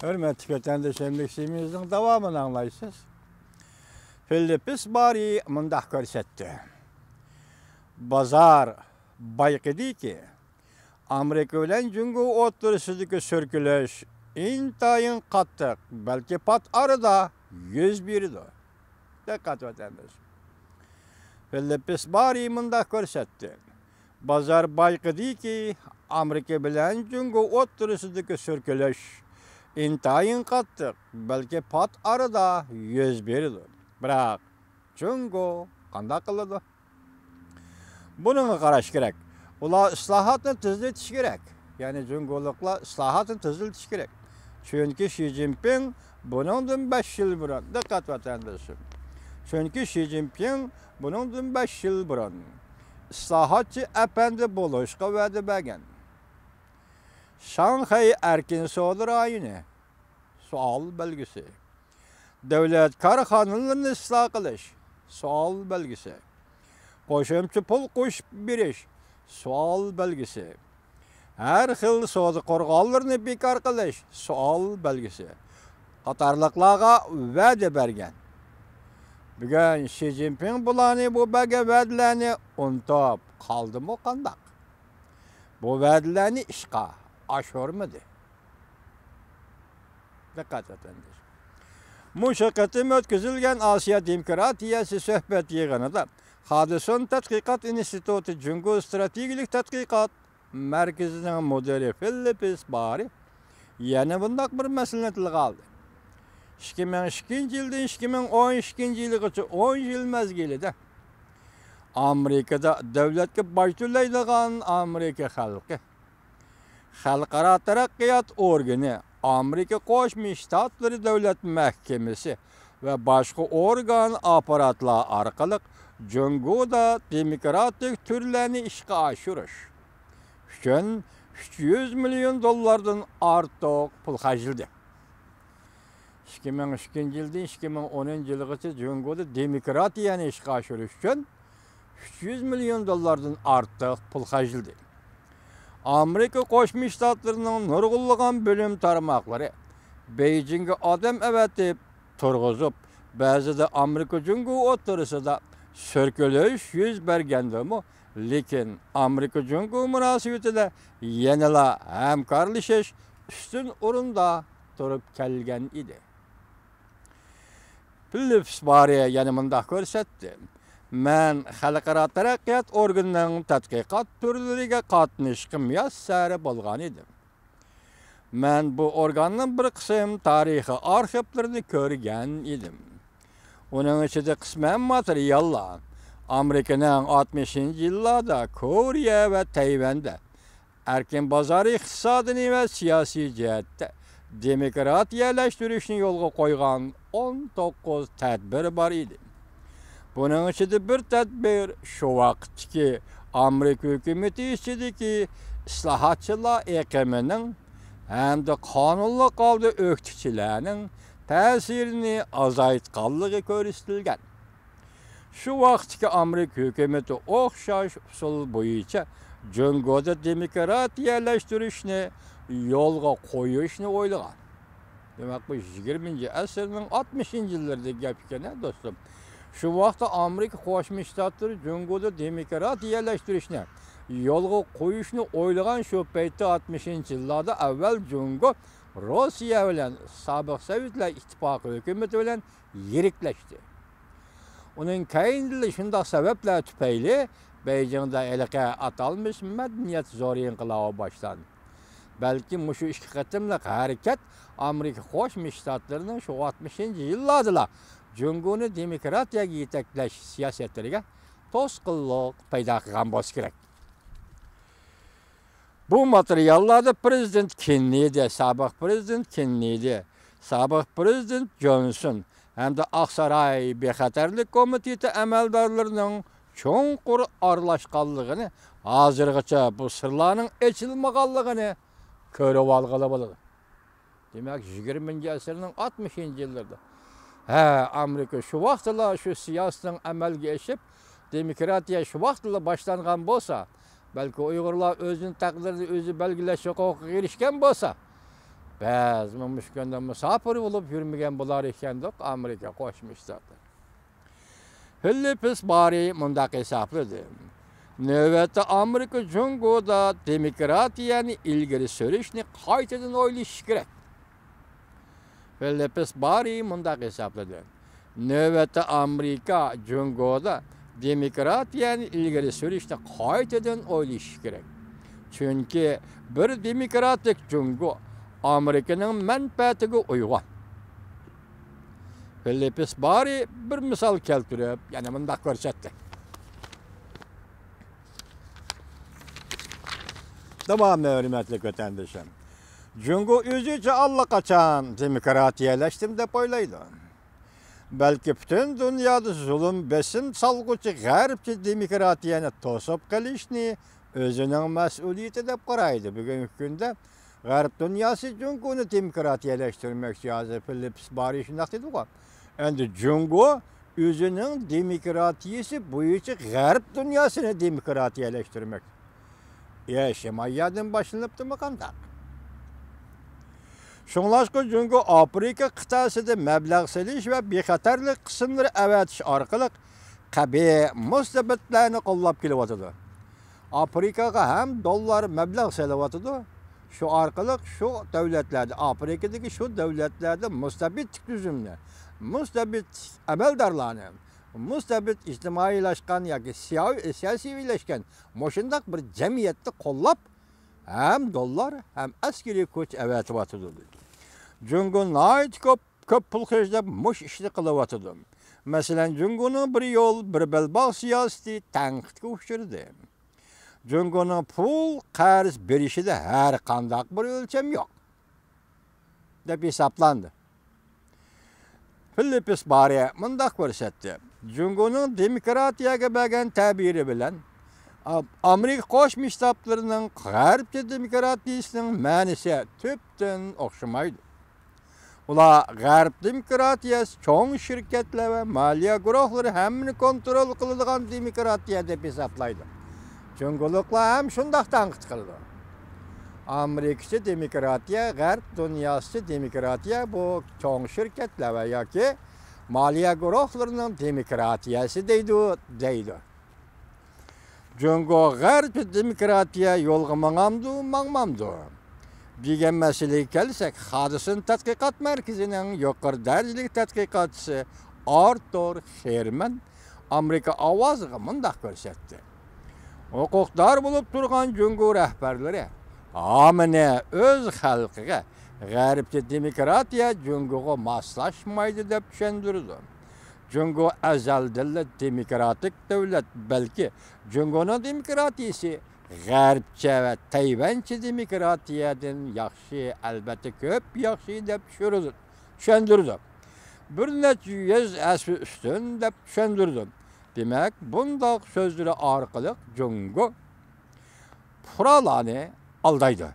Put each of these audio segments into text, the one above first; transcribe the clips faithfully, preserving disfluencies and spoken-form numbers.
ھۆرمەتلىك ۋەتەنداشلىرىم، لېكسىيىمىزنىڭ داۋامىنى ئاڭلايسىز. فىلىپس بارى مۇنداق كۆرسەتتى. بازار بايقىدىكى، ئامېرىكا بىلەن جۇڭگو ئوتتۇرىسىدىكى سۈركىلىش ئىنتايىن قاتتىق، بەلكى پات ئارىدا يۈز بېرىدۇ. دىققەت ۋەتەنداش. فىلىپس بارى مۇنداق كۆرسەتتى. بازار بايقىدىكى، ئامېرىكا بىلەن جۇڭگو ئوتتۇرىسىدىكى سۈركىلىش ئىنتايىن قاتتىق، بەلكى پات ئارىدا يۈز بېرىدۇ. بىراق، جۇڭگو قانداق قىلىدۇ؟ بۇنىڭغا قاراش كېرەك. ئۇلار ئىسلاھاتنى تېزلىتىش كېرەك. يەنى جۇڭگولۇقلار ئىسلاھاتنى تېزلىتىش كېرەك. چۈنكى شى جىنپىڭ بۇنىڭدىن بەش يىل بۇرۇن، دىققەت ۋەتەندىشىم. چۈنكى شى جىنپىڭ بۇنىڭدىن بەش يىل بۇرۇن ئىسلاھاتچى ئەپەندى بولۇشقا ۋەدە بەرگەن. شاڭخەي ئەركىن سودا رايونى، سوئال بەلگىسى. دۆلەت كارخانىلىرىنى ئىسلاھ قىلىش، سوئال بەلگىسى. قوشۇمچە پۇل قوشۇپ بېرىش، سوئال بەلگىسى. ھەر خىل سودا قورغانلىرىنى بىكار قىلىش، سوئال بەلگىسى قاتارلىقلارغا ۋەدە بەرگەن. بۈگۈن شى جىنپىڭ بۇلارنى، بۇ بەرگەن ۋەدىلەرنى ئۇنتۇپ قالدىمۇ قانداق؟ بۇ ۋەدىلەرنى ئىشقا ئاشۇرمىدى. دىققەت ئەتەندىش. مۇشۇ قېتىم ئۆتكۈزۈلگەن ئاسىيا دېموكراتىيەسى سۆھبەت يىغىنىدا خادىسون تەتقىقات ئىنستىتۇتى جۇڭگو ئىستراتېگىيەلىك تەتقىقات مەركىزىنىڭ مۇدىرى فىلىپس بارى يەنە بۇنداق بىر مەسىلىنى تىلغا ئالدى. ئىككى مىڭ ئىككىنچى يىلدىن ئىككى مىڭ ئون ئىككىنچى يىلغىچە ئون يىل مەزگىلىدە ئامېرىكىدا دۆلەتكە باج تۆلەيدىغان ئامېرىكا خەلقى خەلقئارا تەرەققىيات ئورگىنى، ئامېرىكا قوشما شتاتلىرى دۆلەت مەھكىمىسى ۋە باشقا ئورگان ئاپپاراتلار ئارقىلىق جۇڭگودا دېموكراتىك تۈرلەرنى ئىشقا ئاشۇرۇش ئۈچۈن ئۈچ يۈز مىليون دوللاردىن ئارتۇق پۇل خەجلىدى. ئىككى مىڭ ئىككىنچى يىلدىن ئىككى مىڭ ئونىنچى يىلغىچە جۇڭگودا دېموكراتىيەنى ئىشقا ئاشۇرۇش ئۈچۈن ئۈچ يۈز مىليون دوللاردىن ئارتۇق پۇل خەجلىدى. ئامېرىكا قوشما شتاتلىرىنىڭ نۇرغۇنلىغان بۆلۈم تارماقلىرى بېيجىڭغا ئادەم ئەۋەتىپ تۇرغۇزۇپ، بەزىدە ئامېرىكا جۇڭگو ئوتتۇرىسىدا سۈركىلىش يۈز بەرگەندىمۇ، لېكىن ئامېرىكا جۇڭگو مۇناسىۋىتىدە يەنىلا ھەمكارلىشىش ئۈستۈن ئورۇندا تۇرۇپ كەلگەن ئىدى. فىلىپس بارى يەنە مۇنداق كۆرسەتتى: مەن خەلقئارا تەرەققىيات ئورگىنىنىڭ تەتقىقات تۈرلىرىگە قاتنىشىشقا مۇيەسسەر بولغان ئىدىم. مەن بۇ ئورگاننىڭ بىر قىسىم تارىخىي ئارخىپلىرىنى كۆرگەن ئىدىم. ئۇنىڭ ئىچىدە قىسمەن ماتېرىياللار ئامېرىكىنىڭ ئاتمىشىنچى يىللاردا كورېيە ۋە تەيۋەندە ئەركىن بازار ئىقتىسادىنى ۋە سىياسىي جەھەتتە دېموكراتىيەلەشتۈرۈشنى يولغا قويغان ئون توققۇز تەدبىر بار ئىدى. بۇنىڭ ئىچىدە بىر تەدبىر شۇ ۋاقىتتىكى ئامېرىكا ھۆكۈمىتى ئىچىدىكى ئىسلاھاتچىلار ئېقىمىنىڭ ھەمدە قانۇنلۇق ھالدا ئۆكتىچىلەرنىڭ تەسىرىنى ئازايتقانلىقى كۆرسىتىلگەن. شۇ ۋاقىتتىكى ئامېرىكا ھۆكۈمىتى ئوخشاش ئۇسۇل بويىچە جۇڭگودا دېموكراتىيەلەشتۈرۈشنى يولغا قويۇشنى ئويلىغان. دېمەك، بۇ يىگىرمىنچى ئەسىرنىڭ ئاتمىشىنچى يىللىرىدىكى گەپ ئىكەن، ھە، دوستۇم. شۇ ۋاقىتتا ئامېرىكا قوشما شتاتلىرى جۇڭگودا دېموكراتىيەلەشتۈرۈشنى يولغا قويۇشنى ئويلىغان شۇ پەيتتە، ئاتمىشىنچى يىللاردا ئەۋۋەل جۇڭگو روسىيە بىلەن سابىق سوۋېتلار ئىتتىپاقى ھۆكۈمىتى بىلەن يىرىكلەشتى. ئۇنىڭ كەينىدىلا شۇنداق سەۋەبلەر تۈپەيلى بېيجىڭدا ھېلىقى ئاتالمىش مەدەنىيەت زور ئىنقىلابى باشلاندى. بەلكىم مۇشۇ ئىككى قېتىملىق ھەرىكەت ئامېرىكا قوشما شتاتلىرىنىڭ شۇ ئاتمىشىنچى يىللاردىلا جۇڭگونى دېموكراتىيەگە يېتەكلەش سىياسەتلىرىگە توسقۇنلۇق پەيدا قىلغان بولسا كېرەك. بۇ ماتېرىياللاردا پىرېزىدېنت كېننېدى، سابىق پىرېزىدېنت كېننېدى، سابىق پىرېزىدېنت جونسون ھەمدە ئاقساراي بىخەتەرلىك كومىتېتى ئەمەلدارلىرىنىڭ چوڭقۇر ئارىلاشقانلىقىنى، ھازىرغىچە بۇ سىرلارنىڭ ئېچىلمىغانلىقىنى كۆرۈۋالغىلى بولىدۇ. دېمەك، يىگىرمىنچى ئەسىرنىڭ ئاتمىشىنچى يىللىرىدا، ھە، ئامېرىكا شۇ ۋاقىتلا شۇ سىياسىتىنىڭ ئەمەلگە ئېشىپ، دېموكراتىيە شۇ ۋاقىتلا باشلانغان بولسا، بەلكى ئۇيغۇرلار ئۆزىنىڭ تەقدىرىنى ئۆزى بەلگىلەش ھوقۇقىغا ئېرىشكەن بولسا، بەزمۇ مۇشۇ كۈندە مۇساپىر بولۇپ يۈرمىگەن بولار ئىكەندۇق ئامېرىكا قوشما شتاتلىرى. فىلىپس بارى مۇنداق ھېسابلىدى: نۆۋەتتە ئامېرىكا جۇڭگودا دېموكراتىيەنى ئىلگىرى سۈرۈشنى قايتىدىن ئويلىشى كېرەك. فىلىپس بارى مۇنداق ھېسابلىدى: نۆۋەتتە ئامېرىكا جۇڭگودا دېموكراتىيەنى ئىلگىرى سۈرۈشنى قايتىدىن ئويلىشى كېرەك. چۈنكى بىر دېموكراتىك جۇڭگو ئامېرىكىنىڭ مەنپەئەتىگە ئۇيغۇن. فىلىپس بارى بىر مىسال كەلتۈرۈپ، يەنە مۇنداق كۆرسەتتى. تامام، ھۆرمەتلىك ۋەتەندىشىم. جۇڭگو ئۆزىچە ئاللىقاچان دېموكراتىيەلەشتىم دەپ ئويلايدۇ. بەلكى پۈتۈن دۇنيادا زۇلۇم، بېسىم سالغۇچى غەربچە دېموكراتىيەنى توسۇپ قېلىشنى ئۆزىنىڭ مەسئۇلىيىتى دەپ قارايدۇ. بۈگۈنكى كۈندە غەرب دۇنياسى جۇڭگونى دېموكراتىيەلەشتۈرمەكچى. ھازىر فىلىپس بارى شۇنداق دېدىغۇ. ئەمدى جۇڭگو ئۆزىنىڭ دېموكراتىيىسى بويىچە غەرب دۇنياسىنى دېموكراتىيەلەشتۈرمەكچى. ئە، شىماليادىن باشلىنىپتىمۇ قانداق؟ شۇڭلاشقا جۇڭگو ئافرىقا قىتئەسىدە مەبلەغ سېلىش ۋە بىخەتەرلىك قىسىملىرى ئەۋەتىش ئارقىلىق قەبىھ مۇستەبىتلەرنى قوللاپ كېلىۋاتىدۇ. ئافرىقاغا ھەم دوللار مەبلەغ سېلىۋاتىدۇ. شۇ ئارقىلىق شۇ دۆلەتلەردە، ئافرىقىدىكى شۇ دۆلەتلەردە مۇستەبىت تۈزۈمنى، مۇستەبىت ئەمەلدارلارنى، مۇستەبىت ئىجتىمائىيلاشقان ياكى سىياۋ-، سىياسىيلەشكەن مۇشۇنداق بىر جەمئىيەتنى قوللاپ، ھەم دوللار، ھەم ئەسكىرىي كۈچ ئەۋەتىۋاتىدۇ. جۇڭگو ناھايىتى كۆپ، كۆپ پۇل خەجلەپ مۇشۇ ئىشنى قىلىۋاتىدۇ. مەسىلەن، جۇڭگونىڭ بىر يول، بىر بەلباغ سىياسىتى تەنقىدكە ئۇچرىدى. جۇڭگونىڭ پۇل قەرز بېرىشىدە ھەر قانداق بىر ئۆلچەم يوق دەپ ھېسابلاندى. فىلىپس بارى مۇنداق كۆرسەتتى: جۇڭگونىڭ دېموكراتىيەگە بەرگەن تەبىرى بىلەن ئا-، ئامېرىكا قوشما شتاتلىرىنىڭ غەربچە دېموكراتىيىسىنىڭ مەنىسى تۈپتىن ئوخشىمايدۇ. ئۇلار غەرب دېموكراتىيەسى چوڭ شىركەتلەر ۋە مالىيە گۇرۇھلىرى ھەممىنى كونترول قىلىدىغان دېموكراتىيە دەپ ھېسابلايدۇ. جۇڭگولۇقلار ھەم شۇنداق تەنقىد قىلىدۇ. ئامېرىكىچە دېموكراتىيە غەرب دۇنياسىچە دېموكراتىيە بۇ چوڭ شىركەتلەر ۋە ياكى مالىيە گۇرۇھلىرىنىڭ دېموكراتىيەسى دەيدۇ، دەيدۇ. جۇڭگو غەربىي دېموكراتىيە يولغا ماڭامدۇ، ماڭمامدۇ دېگەن مەسىلىگە كەلسەك، خادىسىن تەتقىقات مەركىزىنىڭ يۇقىرى دەرىجىلىك تەتقىقاتچىسى ئارتۇر خېرمەن ئامېرىكا ئاۋازىغا مۇنداق كۆرسەتتى: ھوقۇقدار بولۇپ تۇرغان جۇڭگو رەھبەرلىرى ھامىنى ئۆز خەلقىگە غەربچە دېموكراتىيە جۇڭگوغا ماسلاشمايدۇ دەپ چۈشەندۈرىدۇ. جۇڭگو ئەزەلدىنلا دېموكراتىك دۆلەت، بەلكى جۇڭگونىڭ دېموكراتىيىسى غەربچە ۋە تەيۋەنچە دېموكراتىيەدىن ياخشى، ئەلۋەتتە كۆپ ياخشى دەپ چۈشۈرىدۇ، چۈشەندۈرىدۇ. بىر نەچچە يۈز ھەسسە ئۈستۈن دەپ چۈشەندۈرىدۇ. دېمەك، بۇنداق سۆزلىرى ئارقىلىق جۇڭگو پۇقرالارنى ئالدايدۇ.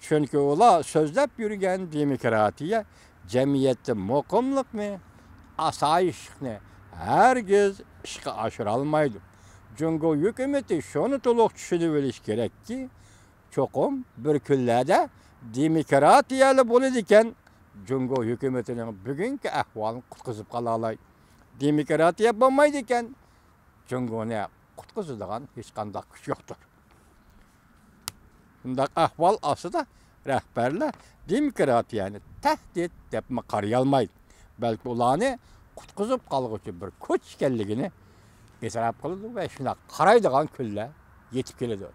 چۈنكى ئۇلار سۆزلەپ يۈرگەن دېموكراتىيە جەمئىيەتتە مۇقىملىقنى، ئاسايىشلىقنى ھەرگىز ئىشقا ئاشۇرالمايدۇ. جۇڭگو ھۆكۈمىتى شۇنى تولۇق چۈشىنىۋېلىشى كېرەككى، چوقۇم بىر كۈنلەردە دېموكراتىيەلا بولىدىكەن، جۇڭگو ھۆكۈمىتىنىڭ بۈگۈنكى ئەھۋالىنى قۇتقۇزۇپ قالالاي. دېموكراتىيە بولمايدىكەن، جۇڭگونى قۇتقۇزىدىغان ھېچقانداق كۈچ يوقتۇر. بۇنداق ئەھۋال ئاستىدا رەھبەرلەر دېموكراتىيەنى تەھدىت دەپمۇ قارىيالمايدۇ، بەلكى ئۇلارنى قۇتقۇزۇپ قالغۇچى بىر كۈچ ئىكەنلىكىنى ئېتىراپ قىلىدۇ ۋە شۇنداق قارايدىغان كۈنلەر يېتىپ كېلىدۇ.